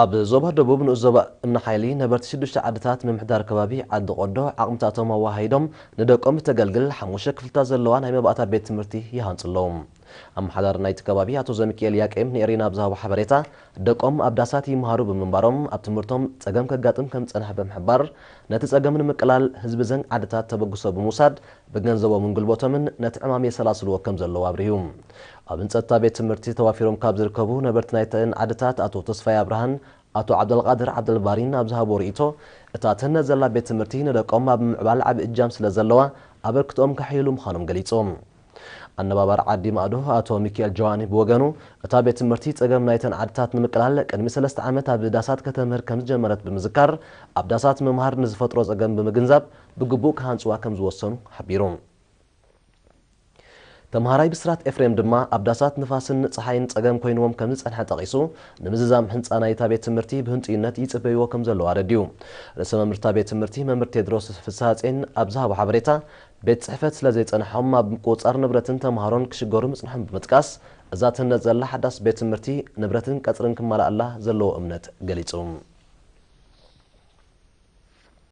ኣብ ዞባ ደቡብ ንኡስ ዞባ እምኒ ሓይሊ ነበርቲ ሽዱሽተ ዓድታት ምምሕዳር ከባቢ ዓዲ ቆዶ ዓቕምታቶም ኣወሃሂዶም ንደቆም እተገልግል ሓሙሽተ ክፍልታት ዘለዋ ናይ መባእታ ቤት ትምህርቲ ይሃንጹ ኣለዉ። ኣመሓዳሪ ናይቲ ከባቢ ኣቶ ዘሚካኤል ያቄም ንኤሪና ኣብ ዝሃቦ ሓበሬታ፣ ደቆም ኣብ ዳሳት ይመሃሩ ብምንባሮም ኣብ ትምህርቶም ጸገም ከጋጥም ከም ዝጸንሐ ብምሕባር፣ ነቲ ጸገም ንምቅላል ህዝቢ ዘን ዓድታት ተበግሶ ብምውሳድ ብገንዘቦምን ጉልበቶምን ነቲ ዕማም የሰላስልዎ ከም ዘለዉ ኣብሪሁ። ኣብ ህንጸት እታ ቤት ትምህርቲ ተዋፊሮም ካብ ዝርከቡ ነበርቲ ናይተን ዓድታት ኣቶ ተስፋይ ኣብርሃን ኣቶ ዓብደልቃድር ዓብደልባሪን ኣብ ዝሃቦ ርእይቶ፣ እታ ትህነጽ ዘላ ቤት ትምህርቲ ንደቆም ኣብ ምምዕባል ዓቢ እጃም ስለ ዘለዋ ኣበርክትኦም ከሕይሉ ምዃኖም ገሊጾም። ኣነባባሪ ዓዲ ማእዶ ኣቶ ሚካኤል ጆሃኒ ብወገኑ፣ እታ ቤት ትምህርቲ ጸገም ናይተን ዓድታት ንምቅላል ቅድሚ ሰለስተ ዓመት ኣብ ዳሳት ከተምህር ከም ዝጀመረት ብምዝካር፣ ኣብ ዳሳት ምምሃር ንዝፈጥሮ ጸገም ብምግንዛብ ብግቡእ ክሃንጽዋ ከም ዝወሰኑ ሓቢሩ። ተምሃራይ ብስራት ኤፍሬም ድማ ኣብ ዳሳት ንፋስን ጸሓይን ጸገም ኮይንዎም ከም ዝጸንሐ ጠቒሱ፣ ንምዝዛም ህንጻ ናይታ ቤት ትምህርቲ ብህንጡይነት ይጽበይዎ ከም ዘለዉ ኣረዲኡ። ርእሰ መምህርታ ቤት ትምህርቲ መምህር ቴድሮስ ፍስሃጼን ኣብ ዝሃቦ ሓበሬታ፣ ቤት ጽሕፈት ስለ ዘይጸንሖም ኣብ ምቁጽጻር ንብረትን ተምሃሮን ክሽገሩ ምጽንሖም ብምጥቃስ፣ እዛ ትህነጽ ዘላ ሓዳስ ቤት ትምህርቲ ንብረትን ቀጽርን ክማላኣላ ዘለዎ እምነት ገሊጹ።